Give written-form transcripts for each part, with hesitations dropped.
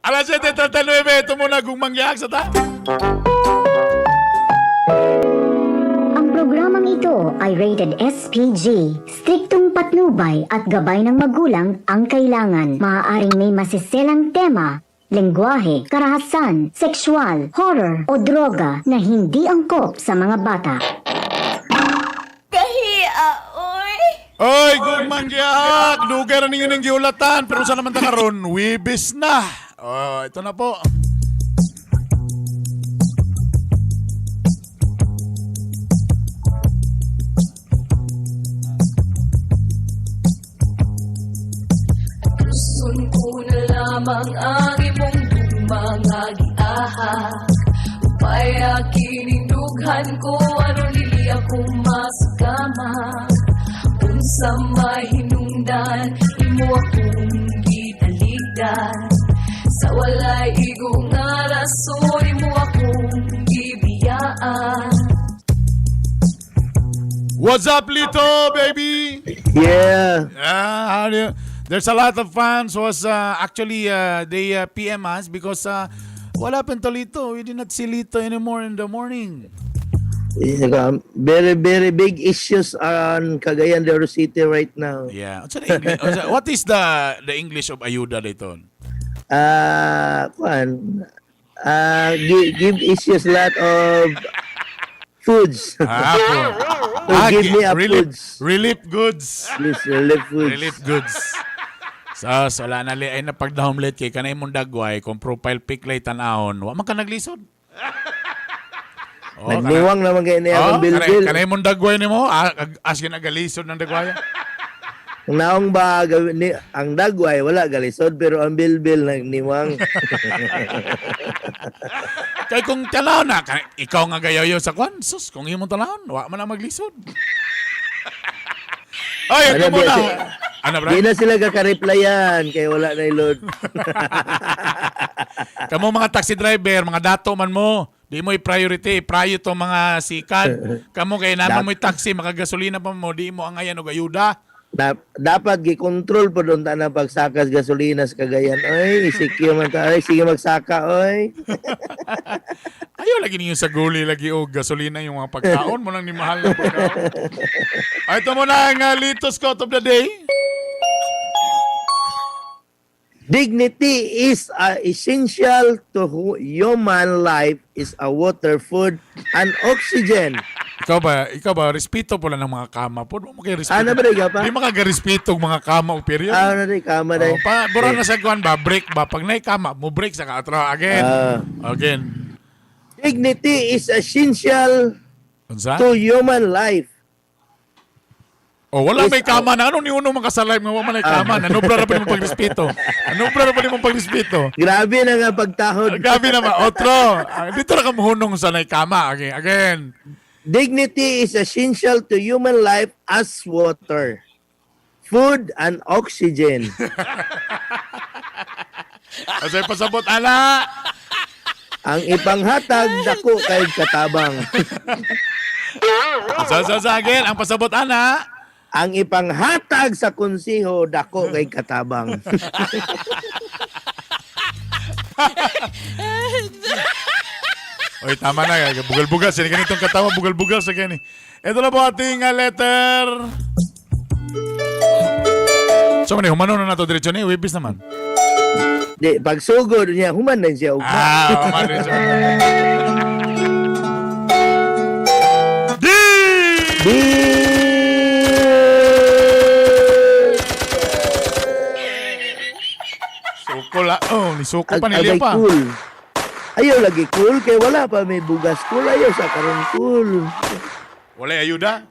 Alas 7:39, ito muna gugmang gihak sa ta. Ang programang ito ay rated SPG. Striktong patnubay at gabay ng magulang ang kailangan. Maaaring may masiselang tema, lengguwahe, karahasan, sexual, horror o droga na hindi angkop sa mga bata. Kahia, oy. Oy, gugmang gihak! Dugay ra ninyo ning giulatan, pero sa naman ta karon, Webes na. Oh, ito na po. Gusto ko na lamang ang imong gugma nga giahak. Upaya kining dughan ko aron dili ako masakama. Unsa may hinungdan imo akong gitaligdan. Sa walay igo nga rason imo akong gibiyaan. What's up, Lito, baby? Yeah. Yeah, how do you? There's a lot of fans was actually they PM us because what happened to Lito? We did not see Lito anymore in the morning. Very, very big issues on Cagayan de Oro City right now. Yeah. What's the English, what is the English of ayuda dito? Ah, kuan. Give issues lot of foods. Ah, po. So give me a relief, foods. Relief goods. Please, relief foods. Relief goods. So, wala na li ay napagdahomlet kay kanay mong dagway kung profile pic lay tan-awon, wa man ka naglisod. Oh, Nagniwang naman kayo niya Oh, akong bilbil. kanay mong dagway nimo, askin nagalisod ng dagway. Ang naong ba, gawin ni, ang dagway, wala galisod, pero ang bilbil nagniwang. Kay kung tanaw na, ikaw nga gayayo sa kwan, sus, kung imong tanawon, wa man na maglisod. Ay, ito Ano, muna. di- Ano, bro? Di na sila kaka-replyan, kaya wala na load. Kamo mga taxi driver, mga dato man mo, di mo i-priority, i-prayo to mga sikan. Kamo kay naman mo'y taxi, makagasolina pa mo, di mo angayan og ayuda. Dapat gikontrol po doon na pagsakas gasolina sa Cagayan. Oy, isikyo man ta. Oy, sige magsaka, oy. Ayaw lagi ninyo sa guli lagi og gasolina yung mga pagkaon mo lang ni mahal na pagkaon. Ay, ito muna ang Lito's Quote of the Day. Dignity is essential to human life is a water, food, and oxygen. Ikaw ba, respeto pala ng mga kama po. Mo kay respeto. Ano ba rin ka pa? Di makagarespeto og mga kama og period. Ano rin, kama Oh, rin. pa, bura na sa kuan ba, break ba? Pag naay kama, mo break sa ka atro again. Ah. Again. Dignity is essential Unsa? to human life. Oh, wala is may kama na. Ano ni uno mga kasalay nga wala may kama na. Ano ra pa nimong pagrespeto? Ano ra pa nimong pagrespeto? Grabe na nga pagtahod. Grabe naman. Otro. Ah, dito ra ka mohunong sa nay kama. Okay, again. Dignity is essential to human life as water, food, and oxygen. Asay pasabot ala. Ang ipanghatag dako kay katabang. Sa again, ang pasabot ana. Ang ipanghatag sa konseho dako kay katabang. Oy, tama na. Bugal-bugal. Sino ganitong katawa? Bugal-bugal sa gani. Ito na po ating letter. So, man, humano na nato diretso ni. Webis naman. Di pagsugod niya human na siya ugma. Ah, humano siya. D! Di Suko la. Oh, ni suko pa Ag- agay niliya pa. cool. Ayaw lagi cool kay wala pa may bugas cool ayaw sa karon cool. Wala ayuda.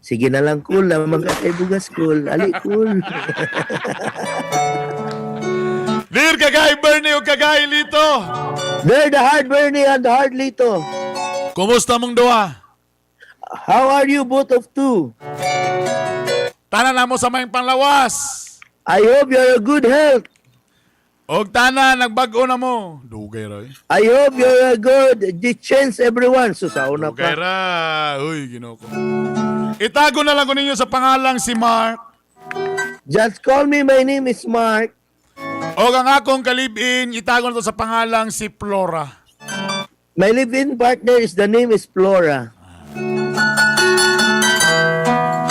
Sige na lang cool lamang ka kay bugas cool. Ali cool. Dear Kagay Bernie o Kagay Lito. There the hard Bernie and the hard Lito. Kumusta mong duwa? How are you both of two? Tanan na mo sa mayang panglawas. I hope you're a good health. Og tanan, nagbag-o na mo. Dugay ra. Eh. I hope you're a good the chance everyone. So sa una Dugay pa. ra. Uy, Ginoo ko. Itago na lang ko ninyo sa pangalang si Mark. Just call me, my name is Mark. O ang akong kalibin, itago na to sa pangalang si Flora. My live-in partner is the name is Flora.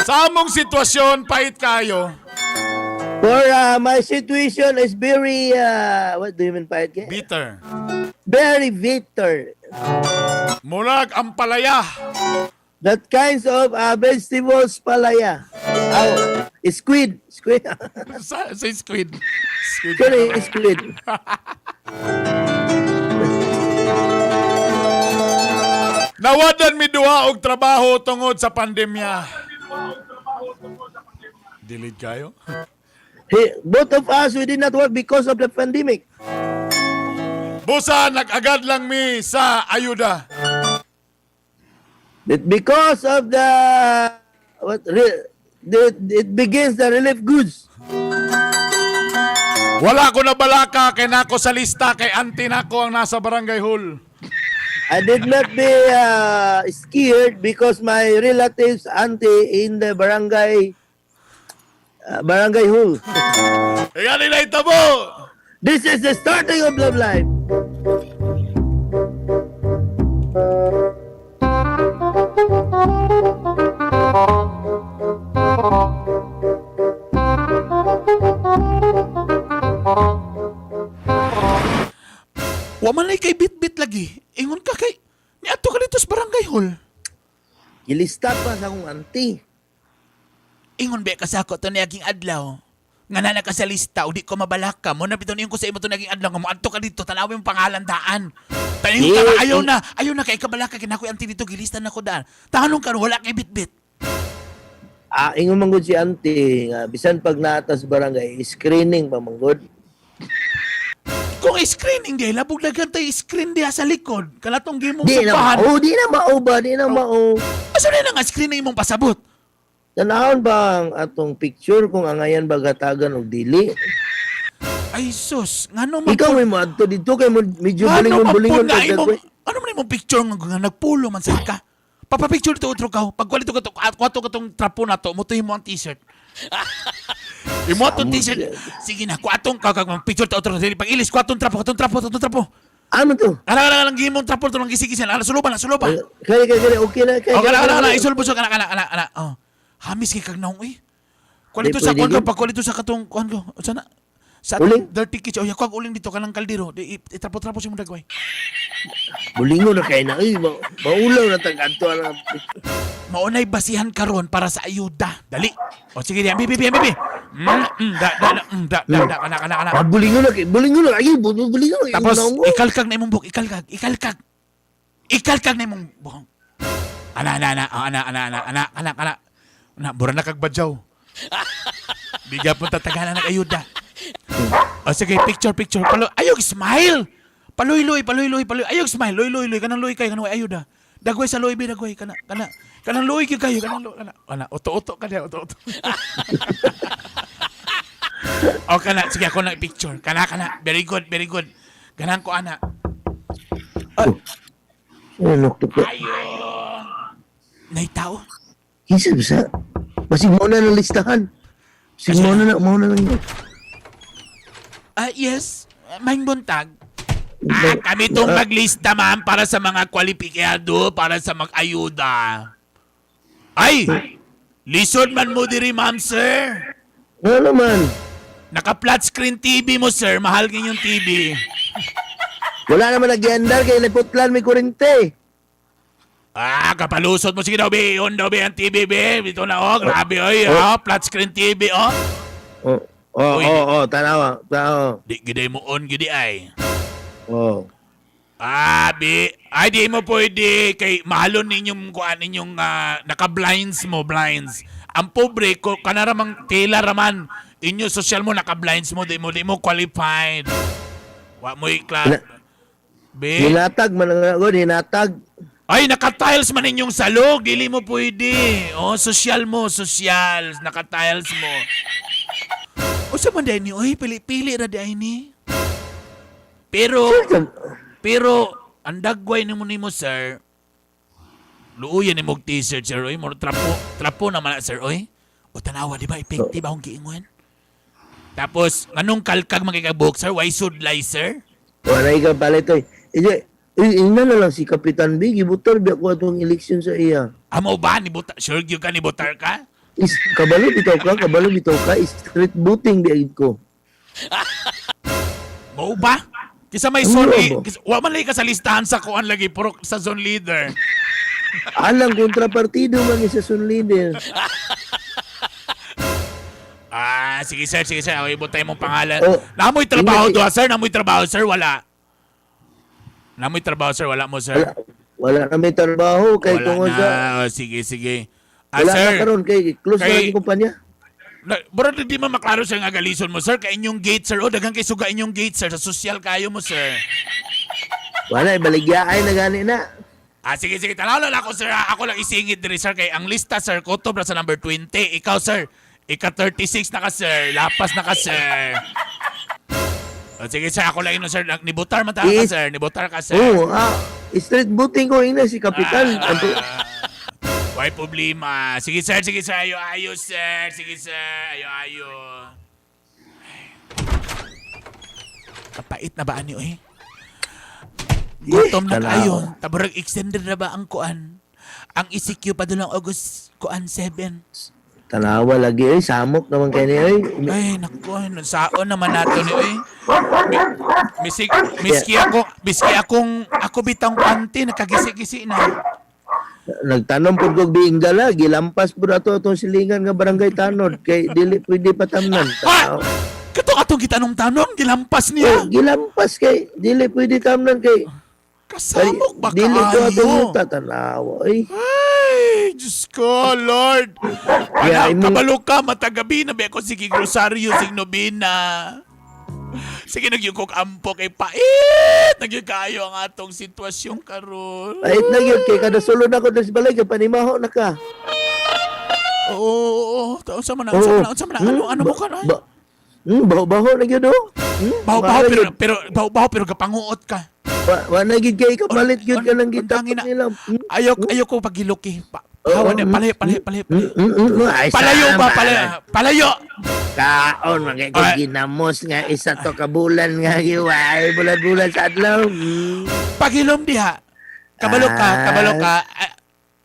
Sa among sitwasyon, pait kayo. For my situation is very what do you mean by it? Bitter. Very bitter. Murag ang palaya. That kinds of vegetables palaya. Oh, squid, squid. Sa squid. Squid. Sorry, squid. Nawadan mi duha og trabaho tungod sa pandemya. Delete kayo? Hey, both of us, we did not work because of the pandemic. Busa nag-agad lang mi sa ayuda. But because of the what it begins the relief goods. Wala ko na balaka kay nako sa lista kay auntie nako ang nasa barangay hall. I did not be scared because my relatives auntie in the barangay hall. Ika nila itabo. This is the starting of love life. Wa man lay kay bit-bit lagi. Ingon ka kay niadto ka dito sa barangay hall. Gilista pa sa akong auntie. Ingon ba ka sa ako to niaging adlaw. Nga na ka sa lista o di ko mabalaka mo na bitaw niyon ko sa imo to naging adlaw nga moadto ka dito tanawin yung pangalan daan. Tayo ka Eh, ayaw eh. na, ayaw na kay kabalaka kay auntie dito gilista na ko daan. Tanong ka wala kay bit-bit. Ah, ingon man gud si auntie nga bisan pag naatas barangay screening pa man gud. Kung screening di labog dagan tay screen diha sa likod. Kanatong gimong Di na sumpahan. mao, di na mao ba, di na mao. Asa na nga screening imong pasabot? Tanahon ba ang atong picture kung angayan ba gatagan og dili? Ay sus, ngano man Ikaw may moadto dito kay mo medyo Ano bulingon man po bulingon nga kag imong, ano man imong picture nga nagpulo man sa ka? Papapicture to otro ka. Pag kuha ka to, kuha to katong trapo na to, mutuhin mo ang t-shirt. Imo atong t-shirt. Sige na, kuha atong ka kag picture to otro dili pag ilis kuha atong trapo, atong trapo, atong trapo. Ano to? Ala ala lang gimong trapo to lang gisi-gisi. Ala suluban, suluban. Kay kay kay okay na kay. Oh, kana kana kana isulbo so kana kana kana kana. Oh. Hamis kay kag naong eh. Kuha Di dito sa pwede kuan ko, gud. pag kuha dito sa katong kuan ko. Unsa na? Sa Uling? atong dirty kitchen. Oh, yakuag uling dito kanang kaldero. Di itrapo-trapo si mo dagway. Bulingon na kay na ay maulaw na tag adto ana. Maunay basihan karon para sa ayuda. Dali. O sige diyan, bibi bibi bibi. Da da da da da da kana kana kana. Ah, bulingon na kay bulingon na ay bulingon na. Tapos Naong ko. ikalkag na imong buhok, ikalkag, ikalkag. Ikalkag na imong buhok. Ana ana ana oh, ana ana ana ana ana ana. Na bura na kag badyaw. Di gyapon tatagalan ng ayuda. O sige, picture picture. Palo ayog smile. Paluy-luy, paluy-luy, paluy. Ayog smile, luy luy luy kanang luy kay kanang way ayuda. Dagway sa luy bi dagway kana kana kanang luy gyud kayo kanang luy kana. Kana uto-uto ka diha, uto-uto. O kana sige ako na picture. Kana kana very good, very good. Ganahan ko ana. Ano to po? Nay tao. Kinsa ba sa? Basig mao na ng listahan. Basig mao na lang. Ah, yes. Maing buntag. Ah, kami tong maglista, ma'am, para sa mga kwalipikado, para sa mag-ayuda. Ay! Lisod man mo diri, ma'am, sir. Ano naman? Naka-flat screen TV mo, sir. Mahal ngayong TV. Wala naman nagyandar kay naputlan may kurente. Ah, kapalusot mo. Sige daw, be. On daw, be, ang TV, be. Ito na, oh. Grabe, oy. Oh, flat screen TV, oh. Oh, oh, Uy. oh, oh, tanawa, tanawa. Di, giday mo on, gidi ay. Oh. Ah, bi. Ay, di mo pwede. Kay mahalon ninyong kuan ninyong naka-blinds mo, blinds. Ang pobre, ko, kanaramang tela raman. Inyo social mo, naka-blinds mo, di mo qualified. Wa mo ikla. Bi. Hinatag man ang ako, hinatag. Ay, naka-tiles man inyong salog. Dili mo pwede. Oh, social mo, social. Naka-tiles mo. Usa man dahil ni, oy, pili-pili ra dahil ni. Pero, pero, ang dagway nimo sir, luuyan ni mong t-shirt, sir, oy. Muro trapo, trapo naman na, sir, oy. O tanawa, di ba? Effective akong giingon. Tapos, anong kalkag makikabuhok, sir? Why sudlay, sir? Wala ka palit oy. Ije, ina na lang si Kapitan B, gibutar biya ko atong eleksyon sa iya. Amo ba? Ni buta, sure gyud ka ni butar ka? Is, kabalo bitaw ka, kabalo bitaw ka, street booting biya gid ko. Mao ba? Kisa may Ano zone, ba? kisa, wa man lagi ka sa listahan sa kuan lagi, puro sa zone leader. Alang kontrapartido man isa sun leader. Ah, sige sir, sige sir. Ako ibutay mong pangalan. Oh, Namoy trabaho ingat- doha, sir. Namoy trabaho, sir. Wala. Namoy trabaho, sir. Wala mo, sir. Wala, wala na may trabaho kay Wala tungod na. sa Oh, sige, sige. Ah, wala sir. na karon kay close na ang kumpanya. Na, bro, di man maklaro sir nga galison mo, sir. Kay inyong gate, sir. O, daghang kay suga inyong gate, sir. Sa social kayo mo, sir. Wala baligya ay na gani na. Ah, sige, sige. Tanaw lang ako, sir. Ah, ako lang isingit diri, sir. Kay ang lista, sir, kutob na sa number 20. Ikaw, sir. Ika 36 na ka, sir. Lapas na ka, sir. O, sige, sir. Ako lang yun, sir. Nibutar man ta ka, sir. Nibutar ka, sir. Oo, street booting ko ina si Kapitan. Ah, why problema? Sige, sir. Sige, sir. Ayo, ayo, sir. Sige, sir. Ayo, ayo. Ay. Kapait na ba ani, oy? Gutom na Tanaw. kayo. Tabarag extended na ba ang kuan? Ang ECQ pa doon ang August kuan 7. Tanawa lagi oy, samok naman kay ni oy. Ay, naku, ay, saon naman nato ni oy. Misik, miski ako, miski akong, ako bitang panty, nakagisi-gisi na. Nagtanom pud kog biinggala, gilampas pud ato atong silingan nga barangay tanod kay dili pwede patamnan. Ha! Tanaw. Katong atong gitanong-tanong, gilampas Oh, niya. gilampas kay dili pwede tamnan kay Kasamok ba dili to atong kaayo? yuta tanawa oy. Ay, Diyos ko, Lord. Yeah, Anak, kabalo ka, matagabi na ba ako sige grosario, sige nobina. Sige, nagyugkog ampo kay pait. Nagyug kayo ang atong sitwasyon karon. Pait na gyud kay kada sulod ako diri sa balay kay panimaho na ka. Oo, oo, oo. Unsa man na, unsa man na, unsa man na, ano, ano mo ka na? Baho-baho na gyud oh. Baho-baho Wa na pero, gyud. pero, baho-baho pero kapanguot ka. Wa na gyud kay kapalit gyud ka ng Ang gitapon nila. Ayaw, ayaw ko pagiluki. Oo, Hawa na, palayo, palayo, palayo. Ay, Palayo ba, sama. palayo, palayo. Kaon man kay Ay. ginamos nga isa to ka bulan nga giway bulan-bulan sa adlaw. Pagilom diha. Kabalo ka, Ah. kabalo ka. Ah,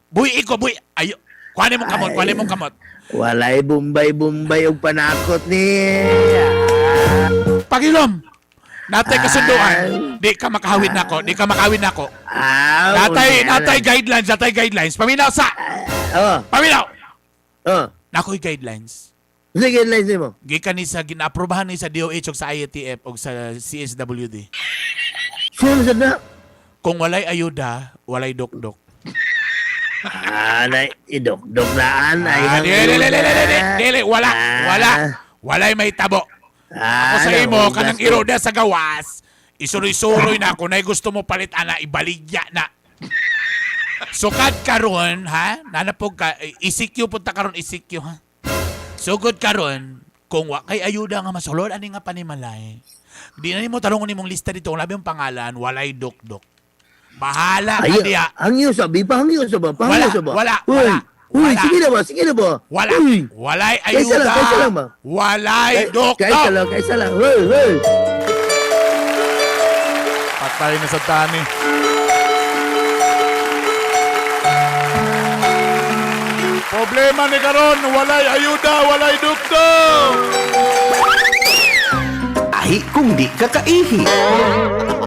buhi iko, buhi. Ayo. Kuhanin mong kamot, kuhanin mong kamot. Walay bumbay-bumbay og panakot ni. Pagilom. Natay kasunduan. Ah. Di ka makahawid nako, di ka makahawid nako. Ah, Natay, una. natay guidelines, natay guidelines. Paminaw sa. Oh, Paminaw. oh. Nakoy guidelines. Sige, lines mo. Gikan ni sa ginaaprobahan ni sa DOH og sa IATF og sa CSWD. Sino sa na? Kung walay ayuda, walay dokdok. Ah, na idokdok naan ay Ah, dili, dili, dili, dili, dili, wala, Ah. wala. Walay may tabo. Ah, Ako sa imo, nahugas kanang ko. iro na sa gawas, isuroy-suroy na kung nay gusto mo palit ana, ibaligya na. Sukad karon, ha? Nanapog ka, eh, ECQ punta karon ECQ, ha? Sugod karon, kung wa kay ayuda nga masulod ani nga panimalay. Di na nimo tarungon nimong lista dito kung labi ang pangalan, walay dokdok. Bahala ka Ay, diya. hangyo sa bipa, hangyo sa ba, Wala, hangyo sa ba. wala, Uy, wala, uy, wala. sige na ba, sige na ba. Wala. Uy, Walay Kaysa ayuda. lang, kaysa lang ba? Walay kay- kaysa lang, dokdok. kaysa lang. Uy, uy. Patay na sa tani. Problema ni karon, walay ayuda, walay dukdok. Ahi kung di ka kaihi.